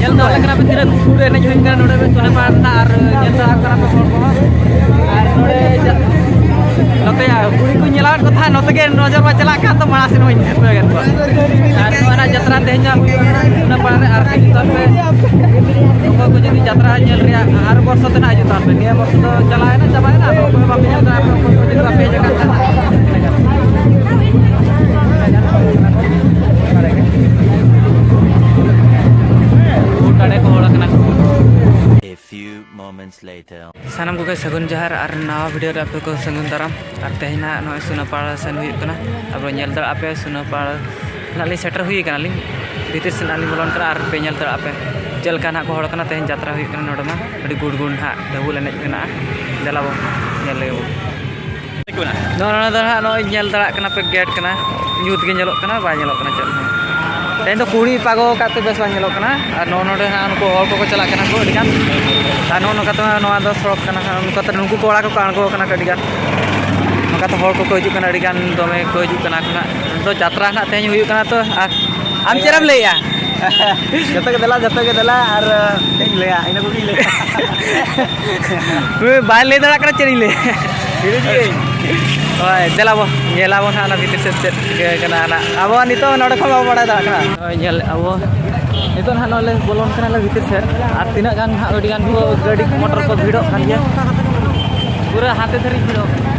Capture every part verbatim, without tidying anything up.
ᱧᱮᱞ ᱫᱟᱲᱮᱭᱟᱜ ᱠᱟᱱᱟ ᱯᱮ ᱛᱤᱱᱟᱹᱜ ᱥᱩᱨ ᱨᱮ ᱮᱱᱮᱡ ᱦᱩᱭᱩᱜ ᱠᱟᱱᱟ ᱱᱚᱰᱮ ᱥᱚᱱᱮᱯᱟᱲ ᱨᱮᱱᱟᱜ, ᱟᱨ ᱧᱮᱞ ᱫᱟᱲᱮᱭᱟᱜ ᱠᱟᱱᱟ ᱯᱮ ᱦᱚᱲ ᱠᱚᱦᱚᱸ᱾ ᱟᱨ ᱱᱚᱰᱮ ᱡᱟ-, ᱱᱚᱛᱮ ᱠᱩᱲᱤ ᱠᱚ ᱧᱮᱞᱟᱫ ᱠᱚ ᱛᱟᱦᱮᱸᱫ, ᱱᱚᱛᱮ ᱜᱮ ᱱᱚᱡᱚᱨ ᱢᱟ ᱪᱟᱞᱟᱜ ᱠᱟᱱ, ᱛᱚ ᱢᱟᱲᱟᱝ ᱥᱮᱫ ᱦᱚᱸᱧ ᱠᱚᱭᱚᱜᱮᱫ ᱠᱚᱣᱟ᱾ ᱟᱨ ᱱᱚᱣᱟ ᱨᱮᱱᱟᱜ ᱡᱟᱛᱨᱟ ᱛᱮᱦᱮᱧ ᱦᱟᱸᱜ ᱦᱩᱭᱩᱜ ᱠᱟᱱᱟ ᱥᱚᱱᱮᱯᱟᱲ ᱨᱮ, ᱟᱨ ᱦᱤᱡᱩᱜ ᱛᱟᱵᱚᱱ ᱯᱮ᱾ ᱚᱠᱚᱭ ᱠᱚ ᱡᱩᱫᱤ ᱡᱟᱛᱨᱟ ᱧᱮᱞ ᱨᱮᱭᱟᱜ ᱟᱨ ᱵᱚᱨᱥᱚ ᱛᱮᱱᱟᱜ ᱦᱤᱡᱩᱜ ᱛᱟᱵᱚᱱ ᱯᱮ, ᱱᱤᱭᱟᱹ ᱵᱚᱨᱥᱚ ᱫᱚ ᱪᱟᱞᱟᱣᱮᱱᱟ, ᱪᱟᱵᱟᱭᱮᱱᱟ, ᱟᱫᱚ ᱚᱠᱚᱭ ᱦᱚᱸ ᱵᱟᱯᱮ ᱧᱮᱞ ᱫᱟᱲᱮᱭᱟᱜᱼᱟ, ᱚᱠᱚᱭ ᱠᱚ ᱡᱩᱫᱤ ᱵᱟᱯᱮ ᱦᱮᱡ ᱟᱠᱟᱱ ᱠᱷᱟᱱ᱾ ᱵᱩᱴ ᱟᱲᱮ ᱠᱚ ᱦᱚᱲ ᱟᱠᱟᱱᱟ ᱠᱚ᱾ A few moments later. ᱥᱟᱱᱟᱢ ᱠᱚᱜᱮ ᱥᱟᱹᱜᱩᱱ ᱡᱚᱦᱟᱨ ᱟᱨ ᱱᱟᱣᱟ ᱵᱷᱤᱰᱤᱭᱳ ᱨᱮ ᱟᱯᱮ ᱠᱚ ᱥᱟᱹᱜᱩᱱ ᱫᱟᱨᱟᱢ᱾ ᱟᱨ ᱛᱮᱦᱮᱧ ᱱᱟᱦᱟᱜ ᱱᱚᱜᱼᱚᱭ ᱥᱩᱱᱟᱹᱯᱟᱲ ᱥᱮᱱ ᱦᱩᱭᱩᱜ ᱠᱟᱱᱟ᱾ ᱟᱵᱚ ᱧᱮᱞ ᱫᱟᱲᱮᱭᱟᱜ ᱟᱯᱮ ᱥᱩᱱᱟᱹᱯᱟᱲ ᱱᱟᱦᱟᱜ ᱞᱤᱧ ᱥᱮᱴᱮᱨ ᱦᱩᱭ ᱠᱟᱱᱟ ᱞᱤᱧ᱾ ᱵᱷᱤᱛᱤᱨ ᱥᱮᱫ ᱱᱟᱦᱟᱜ ᱞᱤᱧ ᱵᱚᱞᱚᱱ ᱠᱟᱱᱟ ᱟᱨ ᱯᱮ ᱧᱮᱞ ᱫᱟᱲᱮᱭᱟᱜ ᱟᱯᱮ ᱪᱮᱫ ᱞᱮᱠᱟ ᱱᱟᱦᱟᱜ ᱠᱚ ᱦᱚᱲ ᱠᱟᱱᱟ᱾ ᱛᱮᱦᱮᱧ ᱡᱟᱛᱨᱟ ᱦᱩᱭᱩᱜ ᱠᱟᱱᱟ ᱱᱚᱰᱮ ᱢᱟ᱾ ᱟᱹᱰᱤ ᱜᱩᱰ ᱜᱩᱰ ᱱᱟᱦᱟᱜ ᱰᱷᱟᱹᱵᱩᱞ ᱮᱱᱮᱡ ᱢᱮᱱᱟᱜᱼᱟ᱾ ᱫᱮᱞᱟ ᱵᱚ ᱧᱮᱞ ᱞᱮᱜᱮ ᱵᱚ᱾ ᱱᱚᱜᱼᱚ ᱱᱚᱰᱮ ᱫᱚ ᱱᱟᱦᱟᱜ ᱱᱚᱜᱼᱚᱭ ᱧᱮᱞ ᱫᱟᱲᱮᱭᱟᱜ ᱠᱟᱱᱟ ᱯᱮ ᱜᱮᱴ ᱠᱟᱱᱟ᱾ ᱧᱩᱛ ᱜᱮ ᱧᱮᱞᱚᱜ ᱠᱟᱱᱟ, ᱵᱟᱭ ᱧᱮᱞᱚᱜ ᱠᱟᱱᱟ ᱪᱮᱫ ᱦᱚᱸ᱾ ᱛᱮᱦᱮᱧ ᱫᱚ ᱠᱩᱲᱤ ᱯᱟᱜᱚ ᱠᱟᱜ ᱛᱮ ᱵᱮᱥ ᱵᱟᱝ ᱧᱮᱞᱚᱜ ᱠᱟᱱᱟ᱾ ᱟᱨ ᱱᱚᱜᱼᱚ ᱱᱚᱰᱮ ᱦᱟᱸᱜ ᱱᱩᱠᱩ ᱦᱚᱲ ᱠᱚᱠᱚ ᱪᱟᱞᱟᱜ ᱠᱟᱱᱟ ᱠᱚ ᱟᱹᱰᱤ ᱜᱟᱱ᱾ ᱟᱨ ᱱᱚᱜᱼᱚ ᱱᱚᱝᱠᱟ ᱛᱮ ᱱᱚᱣᱟ ᱫᱚ ᱥᱚᱲᱚᱠ ᱠᱟᱱᱟ ᱦᱟᱸᱜ᱾ ᱱᱚᱝᱠᱟ ᱛᱮ ᱱᱩᱠᱩ ᱠᱚ ᱚᱲᱟᱜ ᱠᱚᱠᱚ ᱟᱬᱜᱚ ᱟᱠᱟᱱᱟ ᱠᱚ ᱟᱹᱰᱤ ᱜᱟᱱ᱾ ᱱᱚᱝᱠᱟ ᱛᱮ ᱦᱚᱲ ᱠᱚᱠᱚ ᱦᱤᱡᱩᱜ ᱠᱟᱱᱟ ᱟᱹᱰᱤ ᱜᱟᱱ, ᱫᱚᱢᱮ ᱠᱚ ᱦᱤᱡᱩᱜ ᱠᱟᱱᱟ ᱠᱚ ᱦᱟᱸᱜ᱾ ᱫᱚ ᱡᱟᱛᱨᱟ ᱦᱟᱸᱜ ᱛᱮᱦᱮᱧ ᱦᱩᱭᱩᱜ ᱠᱟᱱᱟ ᱛᱚ᱾ ᱟᱨ ᱟᱢ ᱪᱮᱫ ᱮᱢ ᱞᱟᱹᱭᱮᱜᱼᱟ? ᱡᱚᱛᱚ ᱜᱮ ᱫᱮᱞᱟ, ᱡᱚᱛᱚ ᱜᱮ ᱫᱮᱞᱟ, ᱟᱨ ᱪᱮᱫ ᱤᱧ ᱞᱟᱹᱭᱟ, ᱤᱱᱟᱹ ᱠᱚᱜᱮᱧ ᱞᱟᱹᱭᱟ᱾ ᱦᱳᱭ, ᱵᱟᱭ ᱞᱟᱹᱭ ᱫᱟᱲᱮᱭᱟᱜ ᱠᱟᱱᱟ ᱪᱮᱫ ᱤᱧ ᱞᱟᱹᱭᱟ᱾ ᱦᱤᱲᱤᱧ ᱠᱤᱫᱟᱹᱧ᱾ ᱦᱳᱭ, ᱫᱮᱞᱟ ᱵᱚ ᱧᱮᱞᱟᱵᱚᱱ ᱦᱟᱸᱜ ᱚᱱᱟ ᱵᱷᱤᱛᱤᱨ ᱥᱮᱫ ᱪᱮᱫ ᱪᱤᱠᱟᱹ ᱠᱟᱱᱟ ᱱᱟᱜ᱾ ᱟᱵᱚ ᱱᱤᱛᱚᱜ ᱱᱚᱰᱮ ᱠᱷᱚᱱ ᱵᱟᱵᱚ ᱵᱟᱲᱟᱭ ᱫᱟᱲᱮᱭᱟᱜ ᱠᱟᱱᱟ᱾ ᱦᱳᱭ, ᱧᱮᱞ ᱟᱵᱚ ᱱᱤᱛᱚᱜ ᱱᱟᱦᱟᱜ ᱱᱚᱜᱼᱚᱭ ᱞᱮ ᱵᱚᱞᱚᱱ ᱠᱟᱱᱟᱞᱮ ᱵᱷᱤᱛᱤᱨ ᱥᱮᱫ᱾ ᱟᱨ ᱛᱤᱱᱟᱹᱜ ᱜᱟᱱ ᱦᱟᱸᱜ ᱟᱹᱰᱤ ᱜᱟᱱ ᱠᱚ ᱜᱟᱹᱰᱤ ᱢᱚᱴᱚᱨ ᱠᱚ ᱵᱷᱤᱲᱚᱜ ᱠᱟᱱ ᱜᱮᱭᱟ᱾ ᱯᱩᱨᱟᱹ ᱦᱟᱱᱛᱮ ᱫᱷᱟᱹᱨᱤᱡ ᱵᱷᱤᱲᱚᱜ ᱠᱟᱱᱟ᱾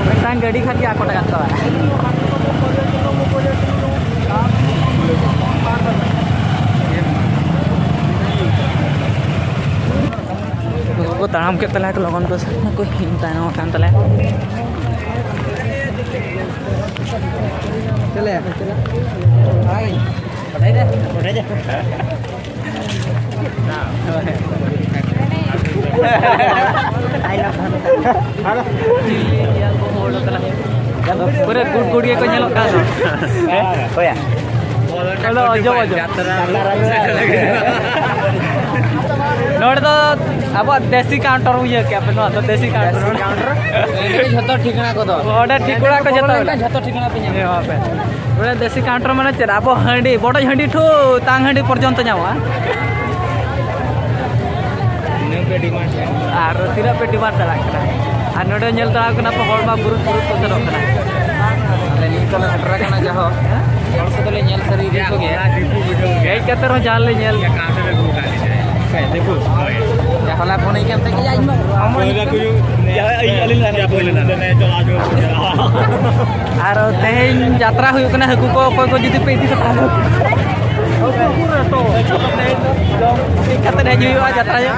ᱢᱤᱫᱴᱟᱝ ᱜᱟᱹᱰᱤ ᱠᱷᱟᱱ ᱜᱮ ᱟᱠᱚ ᱴᱟᱠᱟ ᱛᱟᱣᱟ᱾ ᱱᱩᱠᱩ ᱠᱚ ᱛᱟᱲᱟᱢ ᱠᱮᱫ ᱛᱟᱞᱮᱭᱟ ᱠᱚ ᱞᱚᱜᱚᱱ ᱠᱚ, ᱥᱮᱱ ᱱᱟᱠᱚ, ᱤᱧ ᱛᱟᱭᱱᱚᱢ ᱟᱠᱟᱱ ᱛᱟᱞᱮᱭᱟ᱾ ᱪᱮᱫ ᱞᱟᱹᱭᱟ? ᱯᱩᱨᱟᱹ ᱜᱩᱰ ᱜᱩᱰ ᱜᱮᱠᱚ ᱧᱮᱞᱚᱜ ᱠᱟᱱ ᱫᱚ᱾ ᱚᱠᱚᱭᱟ? ᱚᱞᱚ ᱚᱡᱚ ᱚᱡᱚ᱾ ᱱᱚᱰᱮ ᱫᱚ ᱟᱵᱚᱣᱟᱜ ᱫᱮᱥᱤ ᱠᱟᱣᱩᱱᱴᱟᱨ ᱤᱭᱟᱹ ᱠᱮᱜᱼᱟ ᱯᱮ, ᱱᱚᱣᱟ ᱫᱚ ᱫᱮᱥᱤ ᱠᱟᱣᱩᱱᱴᱟᱨ᱾ ᱡᱷᱚᱛᱚ ᱴᱷᱤᱠᱟᱹᱱᱟ ᱠᱚᱫᱚ᱾ ᱚᱸᱰᱮ ᱴᱷᱤᱠᱟᱹᱱᱟ ᱠᱚ ᱡᱷᱚᱛᱚ ᱢᱮᱱᱟᱜᱼᱟ᱾ ᱡᱷᱚᱛᱚ ᱴᱷᱤᱠᱟᱹᱱᱟ ᱯᱮ ᱧᱟᱢᱟ᱾ ᱱᱚᱰᱮ ᱫᱮᱥᱤ ᱠᱟᱣᱩᱱᱴᱟᱨ ᱢᱟᱱᱮ ᱪᱮᱫ? ᱟᱵᱚ ᱦᱟᱺᱰᱤ, ᱵᱚᱰᱚᱡ ᱦᱟᱺᱰᱤ ᱴᱷᱩ ᱛᱟᱝ ᱦᱟᱺᱰᱤ ᱯᱚᱨᱡᱚᱱᱛᱚ ᱧᱟᱢᱚᱜᱼᱟ᱾ ᱟᱨ ᱛᱤᱱᱟᱹᱜ ᱯᱮ ᱰᱤᱢᱟᱱᱰ ᱫᱟᱲᱮᱭᱟᱜ ᱠᱟᱱᱟ? ᱟᱨ ᱱᱚᱰᱮ ᱧᱮᱞ ᱫᱟᱲᱮᱭᱟᱜ ᱠᱟᱱᱟ ᱯᱮ, ᱦᱚᱲ ᱢᱟ ᱵᱩᱨᱩ ᱵᱩᱨᱩ ᱠᱚ ᱥᱮᱱᱚᱜ ᱠᱟᱱᱟ᱾ ᱟᱞᱮ ᱱᱤᱛ ᱫᱚᱞᱮ ᱥᱮᱴᱮᱨ ᱟᱠᱟᱱᱟ, ᱡᱟᱦᱳ ᱦᱚᱲ ᱠᱚᱫᱚ ᱞᱮ ᱧᱮᱞ ᱥᱟᱹᱨᱤ ᱤᱫᱤ ᱠᱚᱜᱮᱭᱟ᱾ ᱦᱮᱡ ᱠᱟᱛᱮ ᱨᱮᱦᱚᱸ ᱡᱟᱦᱟᱸ ᱞᱮ ᱧᱮᱞ᱾ ᱦᱚᱞᱟ ᱯᱷᱳᱱ ᱦᱩᱭ ᱠᱟᱱ ᱛᱟᱦᱮᱸᱫ, ᱟᱢ ᱦᱚᱸ ᱦᱤᱡᱩᱜ ᱢᱮ᱾ ᱟᱨ ᱛᱮᱦᱮᱧ ᱡᱟᱛᱨᱟ ᱦᱩᱭᱩᱜ ᱠᱟᱱᱟ, ᱦᱟᱹᱠᱩ ᱠᱚ ᱚᱠᱚᱭ ᱠᱚ ᱡᱩᱫᱤ ᱯᱮ ᱤᱫᱤ ᱠᱟᱛᱟ ᱠᱚ᱾ ᱦᱮᱡ ᱠᱟᱛᱮ ᱦᱮᱡ ᱦᱩᱭᱩᱜᱼᱟ ᱡᱟᱛᱨᱟ ᱧᱮᱞ᱾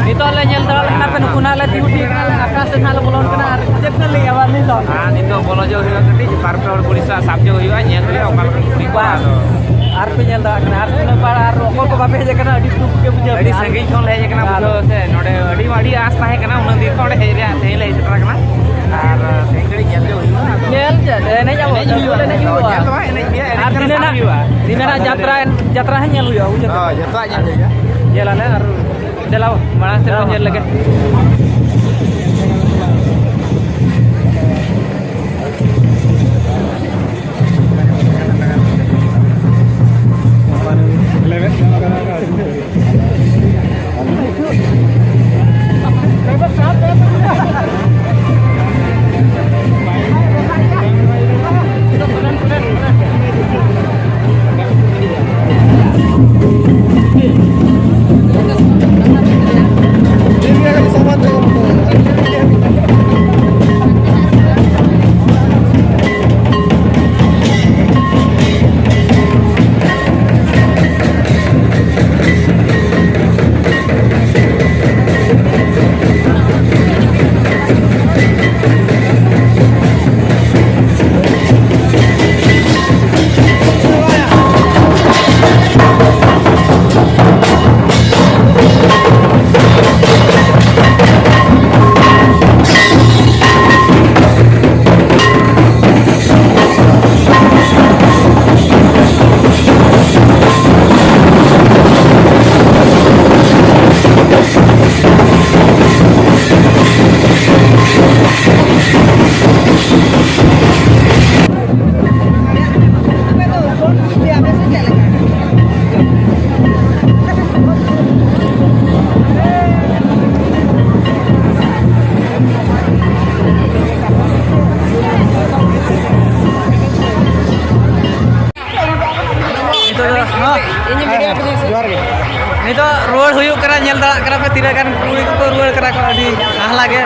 ᱱᱤᱛᱚᱜ ᱞᱮ ᱧᱮᱞ ᱫᱟᱲᱮᱭᱟᱜ ᱠᱟᱱᱟ ᱯᱮ, ᱱᱩᱠᱩ ᱱᱟᱦᱟᱜ ᱞᱮ ᱛᱤᱸᱜᱩ ᱴᱷᱤᱠ ᱠᱟᱱᱟ, ᱟᱠᱟᱥ ᱥᱮᱫ ᱱᱟᱦᱟᱜ ᱞᱮ ᱵᱚᱞᱚᱱ ᱠᱟᱱᱟ᱾ ᱟᱨ ᱪᱮᱫ ᱯᱮ ᱞᱟᱹᱭᱮᱫᱼᱟ ᱵᱟᱨ ᱱᱤᱛᱚᱜ? ᱟᱨ ᱱᱤᱛᱚᱜ ᱵᱚᱞᱚ ᱡᱚᱜ ᱦᱩᱭᱩᱜᱼᱟ, ᱠᱟᱹᱴᱤᱡ ᱵᱟᱨ ᱯᱮ ᱦᱚᱲ ᱠᱩᱲᱤ ᱥᱟᱶ ᱥᱟᱵ ᱡᱚᱜ ᱦᱩᱭᱩᱜᱼᱟ, ᱧᱮᱞ ᱦᱩᱭᱩᱜᱼᱟ ᱚᱠᱟ ᱞᱮᱠᱟ ᱠᱚ ᱠᱩᱲᱤ ᱠᱚᱣᱟ᱾ ᱟᱫᱚ ᱟᱨ ᱯᱮ ᱧᱮᱞ ᱫᱟᱲᱮᱭᱟᱜ ᱠᱟᱱᱟ, ᱟᱨ ᱛᱤᱱᱟᱹᱜ ᱯᱟᱲ ᱟᱨ ᱚᱠᱚᱭ ᱠᱚ ᱵᱟᱯᱮ ᱦᱮᱡ ᱟᱠᱟᱱᱟ, ᱟᱹᱰᱤ ᱫᱩᱠ ᱜᱮ ᱵᱩᱡᱷᱟᱹᱜ ᱟᱹᱰᱤ ᱠᱟᱱᱟ᱾ ᱥᱟᱺᱜᱤᱧ ᱠᱷᱚᱱ ᱞᱮ ᱦᱮᱡ ᱟᱠᱟᱱᱟ, ᱟᱨ ᱵᱩᱡᱷᱟᱹᱣ ᱥᱮ, ᱱᱚᱰᱮ ᱟᱹᱰᱤ, ᱟᱹᱰᱤ ᱟᱸᱥ ᱛᱟᱦᱮᱸ ᱠᱟᱱᱟ ᱩᱱᱟᱹᱜ ᱫᱤᱱ ᱠᱷᱚᱱ ᱱᱚᱰᱮ ᱦᱮᱡ ᱨᱮᱭᱟᱜ, ᱛᱮᱦᱮᱧ ᱞᱮ ᱦᱮᱡ ᱥᱮᱴᱮᱨ ᱟᱠᱟᱱᱟ᱾ ᱟᱨ ᱛᱮᱦᱮᱧ ᱜᱷᱟᱹᱲᱤᱡ ᱧᱮᱞ ᱡᱚᱝ ᱦᱩᱭᱩᱜᱼᱟ, ᱟᱫᱚ ᱧᱮᱞ ᱪᱮᱫ? ᱮᱱᱮᱡ ᱟᱵᱚ, ᱮᱱᱮᱡ ᱡᱚᱛᱚ ᱦᱩᱭᱩᱜᱼᱟ, ᱮᱱᱮᱡ ᱦᱩᱭᱩᱜᱼᱟ᱾ ᱧᱮᱞ ᱫᱚ ᱵᱟᱝ ᱮᱱᱮᱡ ᱜᱮᱭᱟ, ᱮᱱᱮᱡ ᱟᱨ ᱠᱟᱱᱟ ᱫᱤᱱ ᱥᱟᱵ ᱨᱮᱱᱟᱜ, ᱦᱩᱭᱩᱜᱼᱟ᱾ ᱫᱤᱱ ᱨᱮᱱᱟᱜ ᱡᱟᱛᱨᱟ, ᱡᱟᱛᱨᱟ ᱦᱚᱸ ᱧᱮᱞ ᱦᱩᱭᱩᱜᱼᱟ, ᱵᱩᱡᱷᱟᱹᱣ ᱦᱳᱭ, ᱠᱮᱫᱟ? ᱡᱚᱛᱚᱣᱟᱜ ᱧᱮᱞ ᱦᱩᱭᱩᱜᱼᱟ᱾ ᱧᱮᱞ ᱟᱞᱮ ᱟᱨ ᱫᱮᱞᱟ ᱢᱟᱲᱟᱝ ᱥᱮᱫ ᱵᱚᱱ ᱧᱮᱞ ᱞᱮᱜᱮ᱾ ᱱᱤᱛᱚᱜ ᱫᱚ, ᱦᱮᱸ, ᱡᱚᱦᱟᱨ ᱜᱮ᱾ ᱱᱤᱛᱚᱜ ᱨᱩᱣᱟᱹᱲ ᱦᱩᱭᱩᱜ ᱠᱟᱱᱟ, ᱧᱮᱞ ᱫᱟᱲᱮᱭᱟᱜ ᱠᱟᱱᱟ ᱯᱮ ᱛᱤᱱᱟᱹᱜ ᱜᱟᱱ ᱠᱩᱲᱤ ᱠᱚᱠᱚ ᱨᱩᱣᱟᱹᱲ ᱠᱟᱱᱟ ᱠᱚ, ᱟᱹᱰᱤ ᱦᱟᱦᱞᱟ ᱜᱮ᱾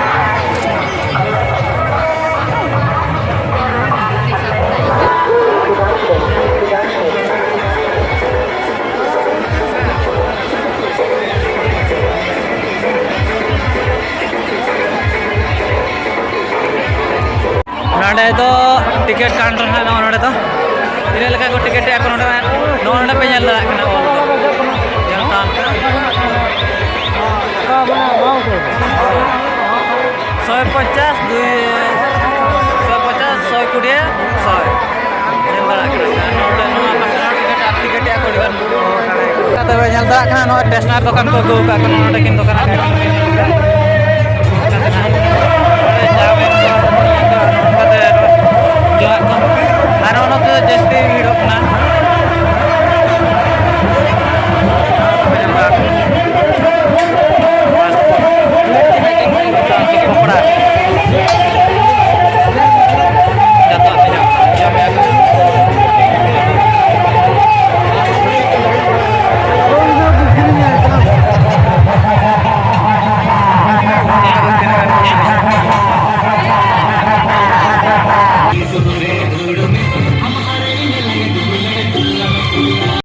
ᱱᱚᱰᱮ ᱫᱚ ᱴᱤᱠᱤᱴ ᱠᱟᱣᱩᱱᱴᱟᱨ ᱦᱟᱸᱜ, ᱱᱚᱜᱼᱚ ᱱᱚᱰᱮ ᱫᱚ ᱛᱤᱱᱟᱹᱜ ᱞᱮᱠᱟ ᱠᱚ ᱴᱤᱠᱤᱴ ᱮᱫᱼᱟ ᱠᱚ ᱱᱚᱰᱮ, ᱱᱚᱜᱼᱚ ᱱᱚᱰᱮ ᱯᱮ ᱧᱮᱞ ᱫᱟᱲᱮᱭᱟᱜ ᱠᱟᱱᱟ ᱚᱞ ᱠᱚ᱾ ᱧᱮᱞ ᱛᱟᱢ᱾ ᱥᱚᱭ ᱯᱚᱧᱪᱟᱥ, ᱫᱩᱭ, ᱥᱚᱭ ᱯᱚᱧᱪᱟᱥ, ᱥᱚᱭ ᱠᱩᱲᱤ, ᱥᱚᱭ᱾ ᱧᱮᱞ ᱫᱟᱲᱮᱭᱟᱜ ᱠᱟᱱᱟ ᱯᱮ᱾ ᱱᱚᱰᱮ ᱱᱚᱣᱟ ᱯᱟᱥᱱᱟᱣ ᱴᱤᱠᱤᱴ ᱟᱨ ᱴᱤᱠᱤᱴ ᱮᱫᱼᱟ ᱠᱚ ᱟᱹᱰᱤ ᱜᱟᱱ᱾ ᱛᱚᱵᱮ ᱧᱮᱞ ᱫᱟᱲᱮᱭᱟᱜ ᱠᱟᱱᱟ ᱱᱚᱣᱟ ᱴᱮᱥᱱᱟᱨ ᱫᱚᱠᱟᱱ ᱠᱚ ᱟᱹᱜᱩ ᱟᱠᱟᱫ ᱠᱚ, ᱱᱚᱰᱮ ᱠᱤᱱ ᱫᱚᱠᱟᱱ ᱟᱠᱟᱫ ᱠᱚ᱾